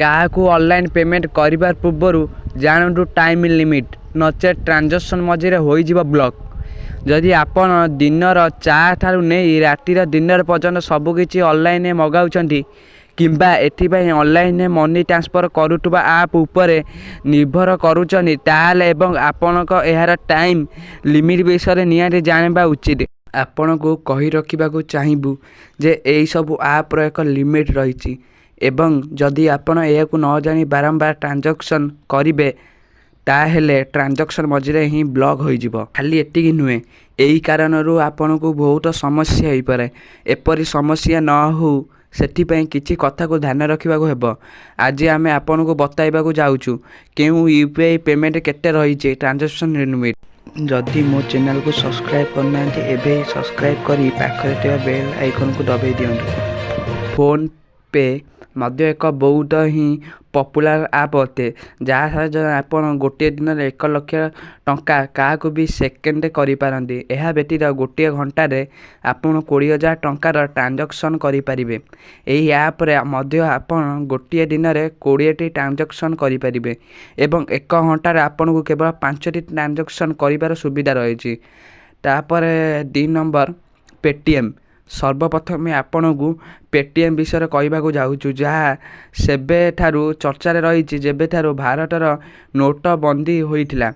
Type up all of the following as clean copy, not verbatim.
କାହାକୁ online payment କରିବା ପୂର୍ବରୁ ଜାଣନ୍ତୁ ଟାଇମ୍ ଲିମିଟ୍, ନଚେତ୍ ଟ୍ରାଞ୍ଜାକ୍ସନ୍ ମଝିରେ ହୋଇଯିବ ବ୍ଲକ୍। ଯଦି ଆପଣ ଦିନର ଚା ଠାରୁ ନେଇ ରାତିର ଡିନର୍ ପର୍ଯ୍ୟନ୍ତ ସବୁକିଛି ଅନଲାଇନରେ ମଗାଉଛନ୍ତି କିମ୍ବା ଏଥିପାଇଁ ଅନଲାଇନରେ ମନି ଟ୍ରାନ୍ସଫର୍ କରୁଥିବା ଆପ୍ ଉପରେ ନିର୍ଭର କରୁଛନ୍ତି, ତାହେଲେ ଏବଂ ଆପଣଙ୍କ ଏହାର ଟାଇମ୍ ଲିମିଟ୍ ବିଷୟରେ ନିହାତି ଜାଣିବା ଉଚିତ। ଆପଣଙ୍କୁ କହିରଖିବାକୁ ଚାହିଁବୁ ଯେ ଏହିସବୁ ଆପ୍ର ଏକ ଲିମିଟ୍ ରହିଛି ଏବଂ ଯଦି ଆପଣ ଏହାକୁ ନ ଜାଣି ବାରମ୍ବାର ଟ୍ରାଞ୍ଜାକ୍ସନ୍ କରିବେ, ତାହେଲେ ଟ୍ରାଞ୍ଜାକ୍ସନ୍ ମଝିରେ ହିଁ ବ୍ଲକ୍ ହୋଇଯିବ। ଖାଲି ଏତିକି ନୁହେଁ, ଏହି କାରଣରୁ ଆପଣଙ୍କୁ ବହୁତ ସମସ୍ୟା ହୋଇପାରେ। ଏପରି ସମସ୍ୟା ନ ହେଉ, ସେଥିପାଇଁ କିଛି କଥାକୁ ଧ୍ୟାନ ରଖିବାକୁ ହେବ। ଆଜି ଆମେ ଆପଣଙ୍କୁ ବତାଇବାକୁ ଯାଉଛୁ କେଉଁ ୟୁପିଆଇ ପେମେଣ୍ଟ କେତେ ରହିଛି ଟ୍ରାଞ୍ଜାକ୍ସନ୍ ଲିମିଟ୍। ଯଦି ମୋ ଚ୍ୟାନେଲକୁ ସବସ୍କ୍ରାଇବ୍ କରିନାହାନ୍ତି, ଏବେ ହିଁ ସବସ୍କ୍ରାଇବ୍ କରି ପାଖରେ ଥିବା ବେଲ୍ ଆଇକନକୁ ଦବାଇ ଦିଅନ୍ତୁ। ଫୋନ୍ ପେ ମଧ୍ୟ ଏକ ବହୁତ ହିଁ ପପୁଲାର ଆପ୍ ଅଟେ, ଯାହା ସାହାଯ୍ୟରେ ଆପଣ ଗୋଟିଏ ଦିନରେ 1 ଲକ୍ଷ ଟଙ୍କା କାହାକୁ ବି ସେଣ୍ଡ କରିପାରନ୍ତି। ଏହା ବ୍ୟତୀତ ଗୋଟିଏ ଘଣ୍ଟାରେ ଆପଣ 20,000 ଟଙ୍କାର ଟ୍ରାଞ୍ଜାକ୍ସନ୍ କରିପାରିବେ। ଏହି ଆପ୍‌ରେ ମଧ୍ୟ ଆପଣ ଗୋଟିଏ ଦିନରେ 20ଟି ଟ୍ରାଞ୍ଜାକ୍ସନ୍ କରିପାରିବେ ଏବଂ ଏକ ଘଣ୍ଟାରେ ଆପଣଙ୍କୁ କେବଳ 5ଟି ଟ୍ରାଞ୍ଜାକ୍ସନ୍ କରିବାର ସୁବିଧା ରହିଛି। ତାପରେ 2 ନମ୍ବର ପେଟିଏମ୍। ସର୍ବପ୍ରଥମେ ଆପଣଙ୍କୁ ପେଟିଏମ୍ ବିଷୟରେ କହିବାକୁ ଯାଉଛୁ, ଯାହା ସେବେଠାରୁ ଚର୍ଚ୍ଚାରେ ରହିଛି ଯେବେଠାରୁ ଭାରତର ନୋଟବନ୍ଦୀ ହୋଇଥିଲା।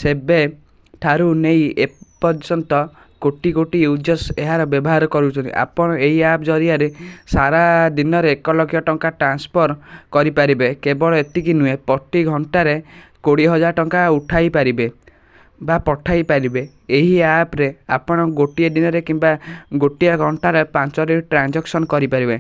ସେବେଠାରୁ ନେଇ ଏପର୍ଯ୍ୟନ୍ତ କୋଟି କୋଟି ୟୁଜର୍ସ ଏହାର ବ୍ୟବହାର କରୁଛନ୍ତି। ଆପଣ ଏହି ଆପ୍ ଜରିଆରେ ସାରା ଦିନରେ 1 ଲକ୍ଷ ଟଙ୍କା ଟ୍ରାନ୍ସଫର୍ କରିପାରିବେ। କେବଳ ଏତିକି ନୁହେଁ, ପ୍ରତି ଘଣ୍ଟାରେ 20,000 ଟଙ୍କା ଉଠାଇ ପାରିବେ ବା ପଠାଇ ପାରିବେ। ଏହି ଆପ୍‌ରେ ଆପଣ ଗୋଟିଏ ଦିନରେ କିମ୍ବା ଗୋଟିଏ ଘଣ୍ଟାରେ 5ଟି ଟ୍ରାଞ୍ଜାକ୍ସନ୍ କରିପାରିବେ।